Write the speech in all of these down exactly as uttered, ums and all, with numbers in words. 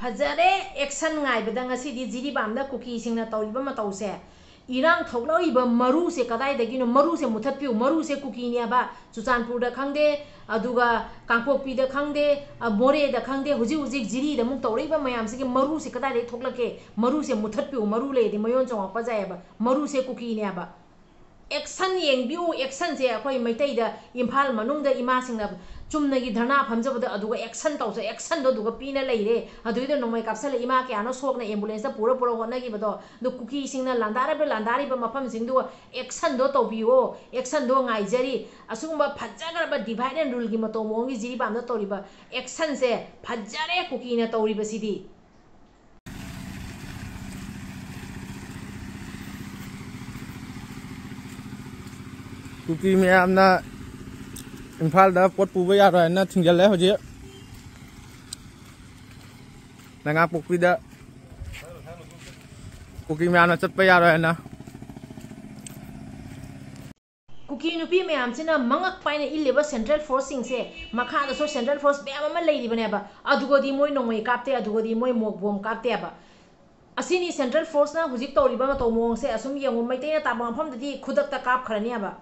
ꯐꯖꯔꯦ꯫ ꯑꯦꯛꯁꯟ ꯉꯥꯏꯕꯗ ꯉꯁꯤꯗꯤ ꯖꯤꯔꯤꯕꯥꯝꯗ ꯀꯨꯀꯤꯁꯤꯡꯅ ꯇꯧꯔꯤꯕ ꯃꯇꯧꯁꯦ, ꯏꯔꯥꯡ ꯊꯣꯛꯂꯛꯏꯕ ꯃꯔꯨꯁꯦ ꯀꯗꯥꯏꯗꯒꯤꯅꯣ? ꯃꯔꯨꯁꯦ ꯃꯨꯊꯠꯄꯤꯌꯨ꯫ ꯃꯔꯨꯁꯦ ꯀꯨꯀꯤꯅꯦꯕ꯫ ꯆꯨꯔꯆꯥꯟꯄꯨꯔꯗ ꯈꯪꯗꯦ, ꯑꯗꯨꯒ ꯀꯥꯡꯄꯣꯛꯄꯤꯗ ꯈꯪꯗꯦ, ꯑ, ꯃꯣꯔꯦꯗ ꯈꯪꯗꯦ, ꯍꯧꯖꯤꯛ ꯍꯧꯖꯤꯛ ꯖꯤꯔꯤꯗ ꯑꯃꯨꯛ ꯇꯧꯔꯛꯏꯕ ꯃꯌꯥꯝꯁꯤꯒꯤ ꯃꯔꯨꯁꯦ ꯀꯗꯥꯏꯗꯒꯤ ꯊꯣꯛꯂꯛꯀꯦ? ꯃꯔꯨꯁꯦ ꯃꯨꯊꯠꯄꯤꯌꯨ꯫ ꯃꯔꯨ ꯂꯩꯔꯗꯤ ꯃꯌꯣꯟ ꯆꯣꯡꯉꯛꯄ ꯌꯥꯏꯑꯕ꯫ ꯃꯔꯨꯁꯦ ꯀꯨꯀꯤꯅꯦꯕ꯫ ꯑꯦꯛꯁꯟ ꯌꯦꯡꯕꯤꯌꯨ꯫ ꯑꯦꯛꯁꯟꯁꯦ ꯑꯩꯈꯣꯏ ꯃꯩꯇꯩꯗ, ꯏꯝꯐꯥꯜ ꯃꯅꯨꯡꯗ ꯏꯃꯥꯁꯤꯡꯅ ꯆꯨꯝꯅꯒꯤ ꯙꯔꯅꯥ ꯐꯝꯖꯕꯗ ꯑꯗꯨꯒ ꯑꯦꯛꯁꯟ ꯇꯧꯁꯦ, ꯑꯦꯛꯁꯟꯗꯣ ꯑꯗꯨꯒ ꯄꯤꯅ ꯂꯩꯔꯦ꯫ ꯑꯗꯨꯏꯗ ꯅꯣꯡꯃꯩ ꯀꯥꯞꯁꯜꯂ ꯏꯃꯥ ꯀꯌꯥꯅꯣ ꯁꯣꯛꯅ ꯑꯦꯝꯕꯨꯂꯦꯟꯁꯇ ꯄꯨꯔ ꯄꯨꯔ ꯍꯣꯠꯅꯈꯤꯕꯗꯣ꯫ ꯑꯗꯣ ꯀꯨꯀꯤꯁꯤꯡꯅ ꯂꯥꯟꯗꯥꯔꯤꯕ, ꯂꯥꯟꯗꯥꯔꯤꯕ ꯃꯐꯝꯁꯤꯡꯗꯨ ꯑꯦꯛꯁꯟꯗꯣ ꯇꯧꯕꯤꯌꯣ, ꯑꯦꯛꯁꯟꯗꯣ ꯉꯥꯏꯖꯔꯤ꯫ ꯑꯁꯤꯒꯨꯝꯕ ꯐꯖꯈ꯭ꯔꯕ divide and ruleꯒꯤ ꯃꯇꯧ ꯃꯑꯣꯡꯒꯤ ꯖꯤꯔꯤꯕꯥꯝꯗ ꯇꯧꯔꯤꯕ ꯑꯦꯛꯁꯟꯁꯦ ꯐꯖꯔꯦ ꯀꯨꯀꯤꯅ ꯇꯧꯔꯤꯕꯁꯤꯗꯤ꯫ ꯀꯨꯀꯤ ꯃꯌꯥꯝꯅ ꯏꯝꯐꯥꯜꯗ ꯄꯣꯠ ꯄꯨꯕ ꯌꯥꯔꯣꯏ ꯍꯥꯏꯅ ꯊꯤꯡꯖꯤꯜꯂꯦ ꯍꯧꯖꯤꯛ꯫ ꯂꯩꯉꯥꯛꯄꯣꯛꯄꯤꯗ ꯀꯨꯀꯤ ꯃꯌꯥꯝꯅ ꯆꯠꯄ ꯌꯥꯔꯣꯏ ꯍꯥꯏꯅ꯫ ꯀꯨꯀꯤ ꯅꯨꯄꯤ ꯃꯌꯥꯝꯁꯤꯅ ꯃꯉꯛ ꯄꯥꯏꯅ ꯏꯜꯂꯤꯕ central forceꯁꯤꯡꯁꯦ, ꯃꯈꯥꯗꯁꯨ central force ꯃꯌꯥꯝ ꯑꯃ ꯂꯩꯔꯤꯕꯅꯦꯕ꯫ ꯑꯗꯨꯒꯗꯤ ꯃꯣꯏ ꯅꯣꯡꯃꯩ ꯀꯥꯞꯇꯦ, ꯑꯗꯨꯒꯗꯤ ꯃꯣꯏ ꯃꯣꯛ ꯕꯣꯝ ꯀꯥꯞꯇꯦꯕ꯫ ꯑꯁꯤꯅꯤ central forceꯅ ꯍꯧꯖꯤꯛ ꯇꯧꯔꯤꯕ ꯃꯇꯧ ꯃꯑꯣꯡꯁꯦ꯫ ꯑꯁꯨꯝ ꯌꯦꯡꯉꯨ, ꯃꯩꯇꯩꯅ ꯇꯥꯕ ꯃꯐꯝꯗꯗꯤ ꯈꯨꯗꯛꯇ ꯀꯥꯞꯈ꯭ꯔꯅꯦꯕ꯫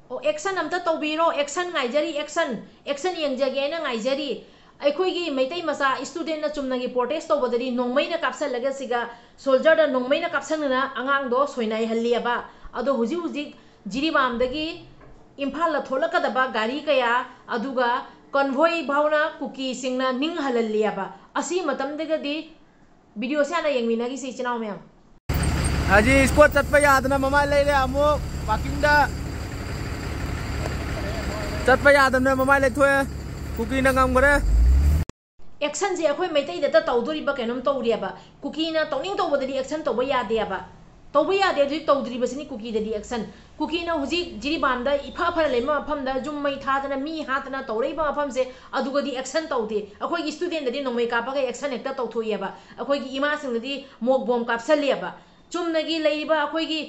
ꯑꯣ, action ꯑꯝꯇ ꯇꯧꯕꯤꯔꯣ, action ꯉꯥꯏꯖꯔꯤ, action, action ꯌꯦꯡꯖꯒꯦ ꯍꯥꯏꯅ ꯉꯥꯏꯖꯔꯤ꯫ ꯑꯩꯈꯣꯏꯒꯤ ꯃꯩꯇꯩ ꯃꯆꯥ studentꯅ ꯆꯨꯝꯅꯒꯤ protest ꯇꯧꯕꯗꯗꯤ ꯅꯣꯡꯃꯩꯅ ꯀꯥꯞꯁꯜꯂꯒ ꯁꯤꯒ soldierꯗ ꯅꯣꯡꯃꯩꯅ ꯀꯥꯞꯁꯟꯗꯅ ꯑꯉꯥꯡꯗꯣ ꯁꯣꯏꯅꯥꯏꯍꯜꯂꯤꯑꯕ꯫ ꯑꯗꯣ ꯍꯧꯖꯤꯛ ꯍꯧꯖꯤꯛ ꯖꯤꯔꯤꯕꯥꯝꯗꯒꯤ ꯏꯝꯐꯥꯜꯗ ꯊꯣꯛꯂꯛꯀꯗꯕ ꯒꯥꯔꯤ ꯀꯌꯥ, ꯑꯗꯨꯒ convoy ꯐꯥꯎꯅ ꯀꯨꯀꯤꯁꯤꯡꯅ ꯅꯤꯡꯍꯜꯍꯜꯂꯤꯑꯕ꯫ ꯑꯁꯤ ꯃꯇꯝꯗꯒꯗꯤ videoꯁꯦ ꯍꯥꯟꯅ ꯌꯦꯡꯃꯤꯟꯅꯈꯤꯁꯤ ꯏꯆꯤꯟ ꯏꯅꯥꯎ ꯃꯌꯥꯝ꯫ ꯍꯧꯖꯤꯛ escort ꯆꯠꯄ ꯌꯥꯗꯅ ꯃꯃꯥꯏ ꯂꯩꯔꯦ ꯑꯃꯨꯛ parkingꯗ꯫ ꯆꯠꯄ ꯌꯥꯗꯅ ꯃꯃꯥꯏ ꯂꯩꯊꯣꯛꯑꯦ꯫ ꯀꯨꯀꯤꯅ ꯉꯝꯈ꯭ꯔꯦ꯫ Actionꯁꯦ ꯑꯩꯈꯣꯏ ꯃꯩꯇꯩꯗꯇ ꯇꯧꯗꯣꯔꯤꯕ ꯀꯩꯅꯣꯝ ꯇꯧꯔꯤꯑꯕ꯫ ꯀꯨꯀꯤꯅ ꯇꯧꯅꯤꯡ ꯇꯧꯕꯗꯗꯤ action ꯇꯧꯕ ꯌꯥꯗꯦꯕ꯫ ꯇꯧꯕ ꯌꯥꯗꯦ, ꯑꯗꯨꯗꯤ ꯇꯧꯗ꯭ꯔꯤꯕꯁꯤꯅꯤ ꯀꯨꯀꯤꯗꯗꯤ action꯫ ꯀꯨꯀꯤꯅ ꯍꯧꯖꯤꯛ ꯖꯤꯔꯤꯕꯥꯝꯗ ꯏꯐ ꯐꯅ ꯂꯩꯕ ꯃꯐꯝꯗ ꯌꯨꯝ ꯃꯩ ꯊꯥꯗꯅ ꯃꯤ ꯍꯥꯠꯇꯅ ꯇꯧꯔꯛꯏꯕ ꯃꯐꯝꯁꯦ, ꯑꯗꯨꯒꯗꯤ action ꯇꯧꯗꯦ꯫ ꯑꯩꯈꯣꯏꯒꯤ studentꯗꯗꯤ ꯅꯣꯡꯃꯩ ꯀꯥꯞꯄꯒ action ꯍꯦꯛꯇ ꯇꯧꯊꯣꯛꯏꯑꯕ, ꯑꯩꯈꯣꯏꯒꯤ ꯏꯃꯥꯁꯤꯡꯗꯗꯤ ꯃꯣꯛ ꯕꯣꯝ ꯀꯥꯞꯁꯜꯂꯤꯑꯕ꯫ ꯆꯨꯝꯅꯒꯤ ꯂꯩꯔꯤꯕ ꯑꯩꯈꯣꯏꯒꯤ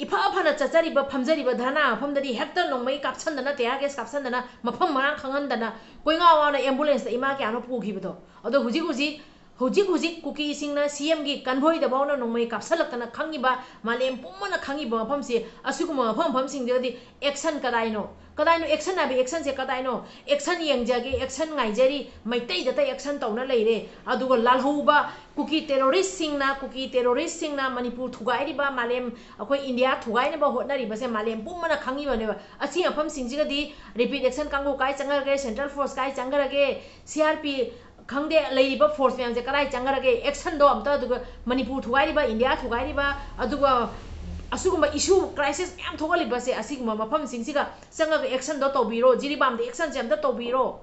ꯏꯐ ꯐꯅ ꯆꯠꯆꯔꯤꯕ ꯐꯝꯖꯔꯤꯕ ꯙꯔꯅꯥ ꯃꯐꯝꯗꯗꯤ ꯍꯦꯛꯇ ꯅꯣꯡꯃꯩ ꯀꯥꯞꯁꯟꯗꯅ, tear gas ꯀꯥꯞꯁꯟꯗꯅ, ꯃꯐꯝ ꯃꯔꯥꯡ ꯈꯪꯍꯟꯗꯅ, ꯀꯣꯏꯉꯥꯎ ꯉꯥꯎꯅ ambulanceꯇ ꯏꯃꯥ ꯀꯌꯥꯅꯣ ꯄꯨꯈꯤꯕꯗꯣ꯫ ꯑꯗꯣ ꯍꯧꯖꯤꯛ ꯍꯧꯖꯤꯛ ꯍꯧꯖꯤꯛ ꯍꯧꯖꯤꯛ ꯀꯨꯀꯤꯁꯤꯡꯅ CMꯒꯤ convoyꯗꯐꯥꯎꯅ ꯅꯣꯡꯃꯩ ꯀꯥꯞꯁꯜꯂꯛꯇꯅ ꯈꯪꯉꯤꯕ, ꯃꯥꯂꯦꯝ ꯄꯨꯝꯕꯅ ꯈꯪꯉꯤꯕ ꯃꯐꯝꯁꯦ, ꯑꯁꯤꯒꯨꯝꯕ ꯃꯐꯝ ꯃꯐꯝꯁꯤꯡꯗꯨꯗꯗꯤ action ꯀꯗꯥꯏꯅꯣ? ꯀꯗꯥꯏꯅꯣ action ꯍꯥꯏꯕ? Actionꯁꯦ ꯀꯗꯥꯏꯅꯣ? Action ꯌꯦꯡꯖꯒꯦ, action ꯉꯥꯏꯖꯔꯤ, ꯃꯩꯇꯩꯗꯇ action ꯇꯧꯅ ꯂꯩꯔꯦ꯫ ꯑꯗꯨꯒ ꯂꯥꯜꯍꯧꯕ ꯀꯨꯀꯤ terroristꯁꯤꯡꯅ, ꯀꯨꯀꯤ terroristꯁꯤꯡꯅ ꯃꯅꯤꯄꯨꯔ ꯊꯨꯒꯥꯏꯔꯤꯕ, ꯃꯥꯂꯦꯝ, ꯑꯩꯈꯣꯏ ꯏꯟꯗꯤꯌꯥ ꯊꯨꯒꯥꯏꯅꯕ ꯍꯣꯠꯅꯔꯤꯕꯁꯦ ꯃꯥꯂꯦꯝ ꯄꯨꯝꯕꯅ ꯈꯪꯉꯤꯕꯅꯦꯕ꯫ ꯑꯁꯤ ꯃꯐꯝꯁꯤꯡꯁꯤꯒꯗꯤ rapid action ꯀꯥꯡꯕꯨ ꯀꯥꯏ ꯆꯪꯈ꯭ꯔꯒꯦ, central force ꯀꯥꯏ ꯆꯪꯈ꯭ꯔꯒꯦ, CRP ꯈꯪꯗꯦ, ꯂꯩꯔꯤꯕ force ꯃꯌꯥꯝꯁꯦ ꯀꯗꯥꯏ ꯆꯪꯈ꯭ꯔꯒꯦ? Actionꯗꯣ ꯑꯝꯇ, ꯑꯗꯨꯒ ꯃꯅꯤꯄꯨꯔ ꯊꯨꯒꯥꯏꯔꯤꯕ, ꯏꯟꯗꯤꯌꯥ ꯊꯨꯒꯥꯏꯔꯤꯕ, ꯑꯗꯨꯒ ꯑꯁꯤꯒꯨꯝꯕ issue crisis ꯃꯌꯥꯝ ꯊꯣꯛꯍꯜꯂꯤꯕꯁꯦ, ꯑꯁꯤꯒꯨꯝꯕ ꯃꯐꯝꯁꯤꯡꯁꯤꯒ ꯆꯪꯉꯒ actionꯗꯣ ꯇꯧꯕꯤꯔꯣ, ꯖꯤꯔꯤꯕꯥꯝꯗ actionꯁꯦ ꯑꯝꯇ ꯇꯧꯕꯤꯔꯣ꯫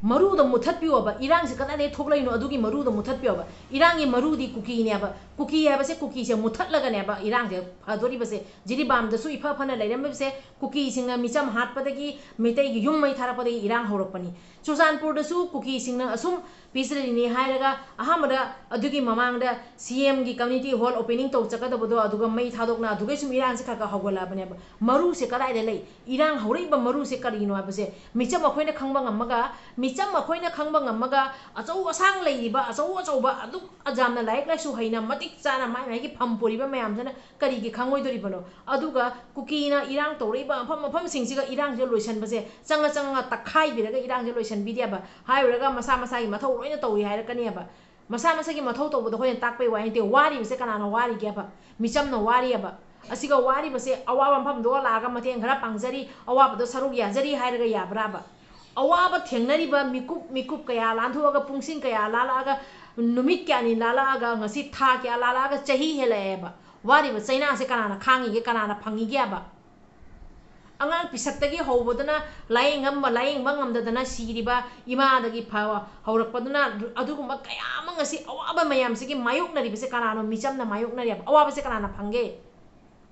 ꯃꯔꯨꯗꯣ ꯃꯨꯊꯠꯄꯤꯌꯣꯕ, ꯏꯔꯥꯡꯁꯦ ꯀꯗꯥꯏꯗꯒꯤ ꯊꯣꯛꯂꯛꯏꯅꯣ ꯑꯗꯨꯒꯤ ꯃꯔꯨꯗꯣ ꯃꯨꯊꯠꯄꯤꯌꯣꯕ꯫ ꯏꯔꯥꯡꯒꯤ ꯃꯔꯨꯗꯤ ꯀꯨꯀꯤꯅꯦꯕ꯫ ꯀꯨꯀꯤ ꯍꯥꯏꯕꯁꯦ, ꯀꯨꯀꯤꯁꯦ ꯃꯨꯊꯠꯂꯒꯅꯦꯕ ꯏꯔꯥꯡꯁꯦ ꯐꯗꯣꯔꯤꯕꯁꯦ꯫ ꯖꯤꯔꯤꯕꯥꯝꯗꯁꯨ ꯏꯐ ꯐꯅ ꯂꯩꯔꯝꯕꯁꯦ ꯀꯨꯀꯤꯁꯤꯡꯅ ꯃꯤꯆꯝ ꯍꯥꯠꯄꯗꯒꯤ, ꯃꯩꯇꯩꯒꯤ ꯌꯨꯝ ꯃꯩ ꯊꯥꯔꯛꯄꯗꯒꯤ ꯏꯔꯥꯡ ꯍꯧꯔꯛꯄꯅꯤ꯫ ꯆꯨꯔꯆꯥꯟꯄꯨꯔꯗꯁꯨ ꯀꯨꯀꯤꯁꯤꯡꯅ ꯑꯁꯨꯝ peace rallyꯅꯤ ꯍꯥꯏꯔꯒ ꯑꯍꯥꯟꯕꯗ ꯑꯗꯨꯒꯤ ꯃꯃꯥꯡꯗ CMꯒꯤ community hall opening ꯇꯧ ꯆꯠꯀꯗꯕꯗꯣ, ꯑꯗꯨꯒ ꯃꯩ ꯊꯥꯗꯣꯛꯅ ꯑꯗꯨꯒꯩ ꯁꯨꯝ ꯏꯔꯥꯡꯁꯦ ꯈꯔ ꯈꯔ ꯍꯧꯒꯠꯂꯛꯑꯕꯅꯦꯕ꯫ ꯃꯔꯨꯁꯦ ꯀꯗꯥꯏꯗ ꯂꯩ? ꯏꯔꯥꯡ ꯍꯧꯔꯛꯏꯕ ꯃꯔꯨꯁꯦ ꯀꯔꯤꯅꯣ ꯍꯥꯏꯕꯁꯦ ꯃꯤꯆꯝ ꯑꯩꯈꯣꯏꯅ ꯈꯪꯕ ꯉꯝꯃꯒ, ꯃꯤꯆꯝ ꯑꯩꯈꯣꯏꯅ ꯈꯪꯕ ꯉꯝꯃꯒ, ꯑꯆꯧ ꯑꯁꯥꯡ ꯂꯩꯔꯤꯕ ꯑꯆꯧ ꯑꯆꯧꯕ ꯑꯗꯨꯛ ꯌꯥꯝꯅ ꯂꯥꯏꯔꯤꯛ ꯂꯥꯏꯁꯨ ꯍꯩꯅ ꯃꯇꯤꯛ ꯆꯥꯅ ꯃꯥꯏ ꯃꯥꯏꯒꯤ ꯐꯝ ꯄꯨꯔꯤꯕ ꯃꯌꯥꯝꯁꯤꯅ ꯀꯔꯤꯒꯤ ꯈꯪꯉꯣꯏꯗꯣꯔꯤꯕꯅꯣ? ꯑꯗꯨꯒ ꯀꯨꯀꯤꯅ ꯏꯔꯥꯡ ꯇꯧꯔꯛꯏꯕ ꯃꯐꯝ ꯃꯐꯝꯁꯤꯡꯁꯤꯒ ꯏꯔꯥꯡꯁꯦ ꯂꯣꯏꯁꯟꯕꯁꯦ ꯆꯪꯉ ꯆꯪꯉꯒ ꯇꯛꯈꯥꯏꯕꯤꯔꯒ ꯏꯔꯥꯡꯁꯦ ꯂꯣꯏꯁꯟꯕꯤꯗꯦꯕ꯫ ꯍꯥꯏꯔꯨꯔꯒ ꯃꯁꯥ ꯃꯁꯥꯒꯤ ꯃꯊꯧ ꯂꯣꯏꯅ ꯇꯧꯏ ꯍꯥꯏꯔꯛꯀꯅꯦꯕ꯫ ꯃꯁꯥ ꯃꯁꯥꯒꯤ ꯃꯊꯧ ꯇꯧꯕꯗꯣ ꯑꯩꯈꯣꯏꯅ ꯇꯥꯛꯄꯩ ꯋꯥ ꯅꯠꯇꯦ꯫ ꯋꯥꯔꯤꯕꯁꯦ ꯀꯅꯥꯅ ꯋꯥꯔꯤꯒꯦꯕ? ꯃꯤꯆꯝꯅ ꯋꯥꯔꯤꯑꯕ꯫ ꯑꯁꯤꯒ ꯋꯥꯔꯤꯕꯁꯦ ꯑꯋꯥꯕ ꯃꯐꯝꯗꯣ ꯂꯥꯛꯑꯒ ꯃꯇꯦꯡ ꯈꯔ ꯄꯥꯡꯖꯔꯤ, ꯑꯋꯥꯕꯗꯣ ꯁꯔꯨꯛ ꯌꯥꯖꯔꯤ ꯍꯥꯏꯔꯒ ꯌꯥꯕ꯭ꯔꯥꯕ? ꯑꯋꯥꯕ ꯊꯦꯡꯅꯔꯤꯕ ꯃꯤꯀꯨꯞ ꯃꯤꯀꯨꯞ ꯀꯌꯥ ꯂꯥꯟꯊꯣꯛꯑꯒ, ꯄꯨꯡꯁꯤꯡ ꯀꯌꯥ ꯂꯥꯜꯂꯛꯑꯒ, ꯅꯨꯃꯤꯠ ꯀꯌꯥꯅꯤ ꯂꯥꯜꯂꯛꯑꯒ, ꯉꯁꯤ ꯊꯥ ꯀꯌꯥ ꯂꯥꯜꯂꯛꯑꯒ, ꯆꯍꯤ ꯍꯦꯜꯂꯛꯑꯦꯕ꯫ ꯋꯥꯔꯤꯕ ꯆꯩꯅꯥꯁꯦ ꯀꯅꯥꯅ ꯈꯥꯡꯉꯤꯒꯦ, ꯀꯅꯥꯅ ꯐꯪꯉꯤꯒꯦꯕ? ꯑꯉꯥꯡ ꯄꯤꯁꯛꯇꯒꯤ ꯍꯧꯕꯗꯨꯅ ꯂꯥꯌꯦꯡꯉꯝꯕ, ꯂꯥꯌꯦꯡꯕ ꯉꯝꯗꯗꯅ ꯁꯤꯔꯤꯕ ꯏꯃꯥꯗꯒꯤ ꯐ-, ꯍꯧꯔꯛꯄꯗꯨꯅ ꯑꯗꯨꯒꯨꯝꯕ ꯀꯌꯥ ꯑꯃ ꯉꯁꯤ ꯑꯋꯥꯕ ꯃꯌꯥꯝꯁꯤꯒꯤ ꯃꯥꯌꯣꯛꯅꯔꯤꯕꯁꯦ ꯀꯅꯥꯅꯣ? ꯃꯤꯆꯝꯅ ꯃꯥꯌꯣꯛꯅꯔꯤꯕ ꯑꯋꯥꯕꯁꯦ ꯀꯅꯥꯅ ꯐꯪꯒꯦ?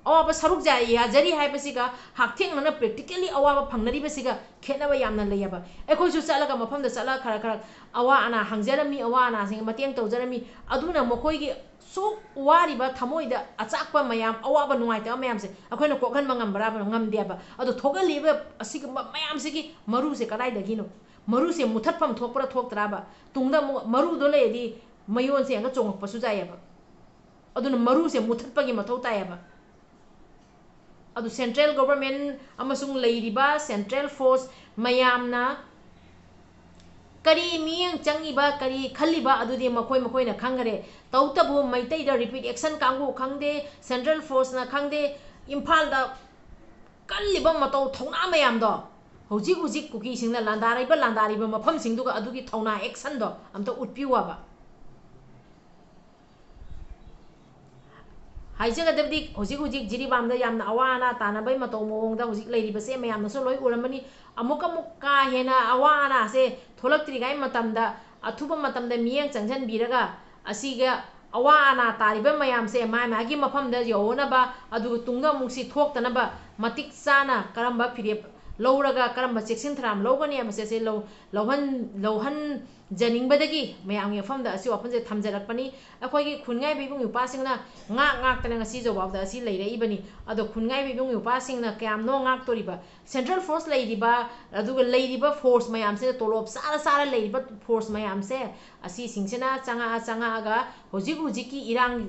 ꯑꯋꯥꯕ ꯁꯔꯨꯛ ꯌꯥ-, ꯌꯥꯖꯔꯤ ꯍꯥꯏꯕꯁꯤꯒ ꯍꯛꯊꯦꯡꯅꯅ practically ꯑꯋꯥꯕ ꯐꯪꯅꯔꯤꯕꯁꯤꯒ ꯈꯦꯠꯅꯕ ꯌꯥꯝꯅ ꯂꯩꯌꯦꯕ꯫ ꯑꯩꯈꯣꯏꯁꯨ ꯆꯠꯂꯒ ꯃꯐꯝꯗ ꯆꯠꯂꯒ ꯈꯔ ꯈꯔ ꯑꯋꯥ ꯑꯅꯥ ꯍꯪꯖꯔꯝꯃꯤ, ꯑꯋꯥ ꯑꯅꯥꯁꯤꯡ ꯃꯇꯦꯡ ꯇꯧꯖꯔꯝꯃꯤ꯫ ꯑꯗꯨꯅ ꯃꯈꯣꯏꯒꯤ ꯁꯨꯛ ꯋꯥꯔꯤꯕ ꯊꯃꯣꯏꯗ ꯑꯆꯥꯛꯄ ꯃꯌꯥꯝ, ꯑꯋꯥꯕ ꯅꯨꯡꯉꯥꯏꯇꯕ ꯃꯌꯥꯝꯁꯦ ꯑꯩꯈꯣꯏꯅ ꯀꯣꯛꯍꯟꯕ ꯉꯝꯕ꯭ꯔꯥꯕ? ꯉꯝꯗꯦꯕ꯫ ꯑꯗꯣ ꯊꯣꯛꯍꯜꯂꯤꯕ ꯑꯁꯤꯒꯨꯝꯕ ꯃꯌꯥꯝꯁꯤꯒꯤ ꯃꯔꯨꯁꯦ ꯀꯗꯥꯏꯗꯒꯤꯅꯣ? ꯃꯔꯨꯁꯦ ꯃꯨꯊꯠꯐꯝ ꯊꯣꯛꯄ꯭ꯔꯥ ꯊꯣꯛꯇ꯭ꯔꯥꯕ? ꯇꯨꯡꯗ ꯑꯃꯨꯛ ꯃꯔꯨꯗꯣ ꯂꯩꯔꯗꯤ ꯃꯌꯣꯟꯁꯦ ꯌꯦꯡꯉꯒ ꯆꯣꯡꯉꯛꯄꯁꯨ ꯌꯥꯏꯌꯦꯕ꯫ ꯑꯗꯨꯅ ꯃꯔꯨꯁꯦ ꯃꯨꯊꯠꯄꯒꯤ ꯃꯊꯧ ꯇꯥꯏꯌꯦꯕ꯫ ꯑꯗꯨ central government ꯑꯃꯁꯨꯡ ꯂꯩꯔꯤꯕ central force ꯃꯌꯥꯝꯅ ꯀꯔꯤ ꯃꯤꯠꯌꯦꯡ ꯆꯪꯉꯤꯕ, ꯀꯔꯤ ꯈꯜꯂꯤꯕ, ꯑꯗꯨꯗꯤ ꯃꯈꯣꯏ ꯃꯈꯣꯏꯅ ꯈꯪꯈꯔꯦ꯫ ꯇꯧꯕꯇꯕꯨ ꯃꯩꯇꯩꯗ repeat action ꯀꯥꯡꯕꯨ ꯈꯪꯗꯦ, central forceꯅ ꯈꯪꯗꯦ, ꯏꯝꯐꯥꯜꯗ ꯀꯜꯂꯤꯕ ꯃꯇꯧ ꯊꯧꯅꯥ ꯃꯌꯥꯝꯗꯣ ꯍꯧꯖꯤꯛ ꯍꯧꯖꯤꯛ ꯀꯨꯀꯤꯁꯤꯡꯅ ꯂꯥꯟꯗꯥꯔꯤꯕ, ꯂꯥꯟꯗꯥꯔꯤꯕ ꯃꯐꯝꯁꯤꯡꯗꯨꯒ ꯑꯗꯨꯒꯤ ꯊꯧꯅꯥ actionꯗꯣ ꯑꯝꯇ ꯎꯠꯄꯤꯌꯨ ꯍꯥꯏꯕ꯫ ꯍꯥꯏꯖꯒꯗꯕꯗꯤ ꯍꯧꯖꯤꯛ ꯍꯧꯖꯤꯛ ꯖꯤꯔꯤꯕꯥꯝꯗ ꯌꯥꯝꯅ ꯑꯋꯥ ꯑꯅꯥ ꯇꯥꯅꯕꯒꯤ ꯃꯇꯧ ꯃꯑꯣꯡꯗ ꯍꯧꯖꯤꯛ ꯂꯩꯔꯤꯕꯁꯦ ꯃꯌꯥꯝꯅꯁꯨ ꯂꯣꯏ ꯎꯔꯝꯃꯅꯤ꯫ ꯑꯃꯨꯛ ꯑꯃꯨꯛ ꯀꯥ ꯍꯦꯟꯅ ꯑꯋꯥ ꯑꯅꯥꯁꯦ ꯊꯣꯛꯂꯛꯇ꯭ꯔꯤꯉꯩ ꯃꯇꯝꯗ ꯑꯊꯨꯕ ꯃꯇꯝꯗ ꯃꯤꯠꯌꯦꯡ ꯆꯪꯁꯤꯟꯕꯤꯔꯒ ꯑꯁꯤꯒ ꯑꯋꯥ ꯑꯅꯥ ꯇꯥꯔꯤꯕ ꯃꯌꯥꯝꯁꯦ ꯃꯥ ꯃꯥꯒꯤ ꯃꯐꯝꯗ ꯌꯧꯅꯕ, ꯑꯗꯨꯒ ꯇꯨꯡꯗ ꯑꯃꯨꯛ ꯁꯤ ꯊꯣꯛꯇꯅꯕ ꯃꯇꯤꯛ ꯆꯥꯅ ꯀꯔꯝꯕ ꯐꯤꯔꯦꯞ ꯂꯧꯔꯒ ꯀꯔꯝꯕ ꯆꯦꯛꯁꯤꯟ ꯊꯧꯔꯥꯡ ꯂꯧꯒꯅꯤ ꯍꯥꯏꯕꯁꯦ ꯑꯁꯤ ꯂꯧ-, ꯂꯧꯍꯟ-, ꯂꯧꯍꯟꯖꯅꯤꯡꯕꯗꯒꯤ ꯃꯌꯥꯝꯒꯤ ꯃꯐꯝꯗ ꯑꯁꯤ ꯋꯥꯐꯝꯁꯦ ꯊꯝꯖꯔꯛꯄꯅꯤ꯫ ꯑꯩꯈꯣꯏꯒꯤ ꯈꯨꯟꯉꯥꯏꯕ ꯏꯕꯨꯡ ꯏꯄ꯭ꯋꯥꯁꯤꯡꯅ ꯉꯥꯛ ꯉꯥꯛꯇꯅ ꯉꯁꯤ ꯖꯧꯕꯥꯎꯗ ꯑꯁꯤ ꯂꯩꯔꯛꯏꯕꯅꯤ꯫ ꯑꯗꯣ ꯈꯨꯟꯉꯥꯏꯕ ꯏꯕꯨꯡ ꯏꯄ꯭ꯋꯥꯁꯤꯡꯅ ꯀꯌꯥꯝꯅꯣ ꯉꯥꯛꯇꯣꯔꯤꯕ? Central force ꯂꯩꯔꯤꯕ, ꯑꯗꯨꯒ ꯂꯩꯔꯤꯕ force ꯃꯌꯥꯝꯁꯤꯅ ꯇꯣꯂꯣꯞ ꯆꯥꯔ ꯆꯥꯔ ꯂꯩꯔꯤꯕ force ꯃꯌꯥꯝꯁꯦ, ꯑꯁꯤꯁꯤꯡꯁꯤꯅ ꯆꯪꯉꯛꯑ ꯆꯪꯉꯛꯑꯒ ꯍꯧꯖꯤꯛ ꯍꯧꯖꯤꯛꯀꯤ ꯏꯔꯥꯡ,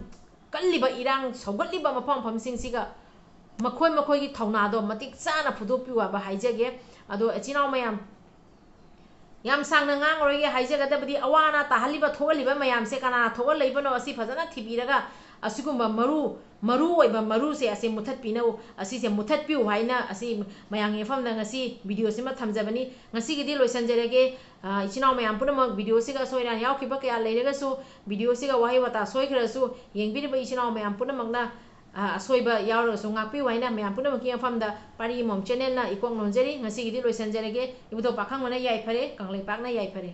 ꯀꯜꯂꯤꯕ ꯏꯔꯥꯡ ꯁꯧꯒꯠꯂꯤꯕ ꯃꯐꯝ ꯃꯐꯝꯁꯤꯡꯁꯤꯒ ꯃꯈꯣꯏ ꯃꯈꯣꯏꯒꯤ ꯊꯧꯅꯥꯗꯣ ꯃꯇꯤꯛ ꯆꯥꯅ ꯐꯨꯗꯣꯛꯄꯤꯌꯨ ꯍꯥꯏꯕ ꯍꯥꯏꯖꯒꯦ꯫ ꯑꯗꯣ ꯏꯆꯤꯟ ꯏꯅꯥꯎ ꯃꯌꯥꯝ, ꯌꯥꯝ ꯁꯥꯡꯅ ꯉꯥꯡꯉꯔꯣꯏꯒꯦ꯫ ꯍꯥꯏꯖꯒꯗꯕꯗꯤ ꯑꯋꯥ ꯑꯅꯥ ꯇꯥꯍꯜꯂꯤꯕ, ꯊꯣꯛꯍꯜꯂꯤꯕ ꯃꯌꯥꯝꯁꯦ ꯀꯅꯥꯅ ꯊꯣꯛꯍꯜꯂꯛꯏꯕꯅꯣ, ꯑꯁꯤ ꯐꯖꯅ ꯊꯤꯕꯤꯔꯒ ꯑꯁꯤꯒꯨꯝꯕ ꯃꯔꯨ, ꯃꯔꯨ ꯑꯣꯏꯕ ꯃꯔꯨꯁꯦ ꯑꯁꯤ ꯃꯨꯊꯠꯄꯤꯅꯧ, ꯑꯁꯤꯁꯦ ꯃꯨꯊꯠꯄꯤꯌꯨ ꯍꯥꯏꯅ ꯑꯁꯤ ꯃꯌꯥꯝꯒꯤ ꯃꯐꯝꯗ ꯉꯁꯤ videoꯁꯤꯃ ꯊꯝꯖꯕꯅꯤ꯫ ꯉꯁꯤꯒꯤꯗꯤ ꯂꯣꯏꯁꯤꯟꯖꯔꯒꯦ꯫ ꯑ, ꯏꯆꯤꯟ ꯏꯅꯥꯎ ꯃꯌꯥꯝ ꯄꯨꯝꯅꯃꯛ videoꯁꯤꯒ ꯑꯁꯣꯏ ꯑꯔꯥꯟ ꯌꯥꯎꯈꯤꯕ ꯀꯌꯥ ꯂꯩꯔꯒꯁꯨ, videoꯁꯤꯒ ꯋꯥꯍꯩ ꯋꯥꯇꯥ ꯁꯣꯏꯈ꯭ꯔꯁꯨ, ꯌꯦꯡꯕꯤꯔꯤꯕ ꯏꯆꯤꯟ ꯏꯅꯥꯎ ꯃꯌꯥꯝ ꯄꯨꯝꯅꯃꯛꯅ ꯑ, ꯑꯁꯣꯏꯕ ꯌꯥꯎꯔꯒꯁꯨ ꯉꯥꯛꯄꯤꯌꯨ ꯍꯥꯏꯅ ꯃꯌꯥꯝ ꯄꯨꯝꯅꯃꯛꯀꯤ ꯃꯐꯝꯗ ꯄꯥꯔꯤ ꯑꯃꯃꯝ ꯆꯦꯅꯦꯜꯅ ꯏꯀꯣꯛ ꯅꯣꯟꯖꯔꯤ꯫ ꯉꯁꯤꯒꯤꯗꯤ ꯂꯣꯏꯁꯤꯟꯖꯔꯒꯦ꯫ ꯏꯕꯨꯙꯧ ꯄꯥꯈꯪꯕꯅ ꯌꯥꯏꯐꯔꯦ, ꯀꯪꯂꯩꯄꯥꯛꯅ ꯌꯥꯏꯐꯔꯦ꯫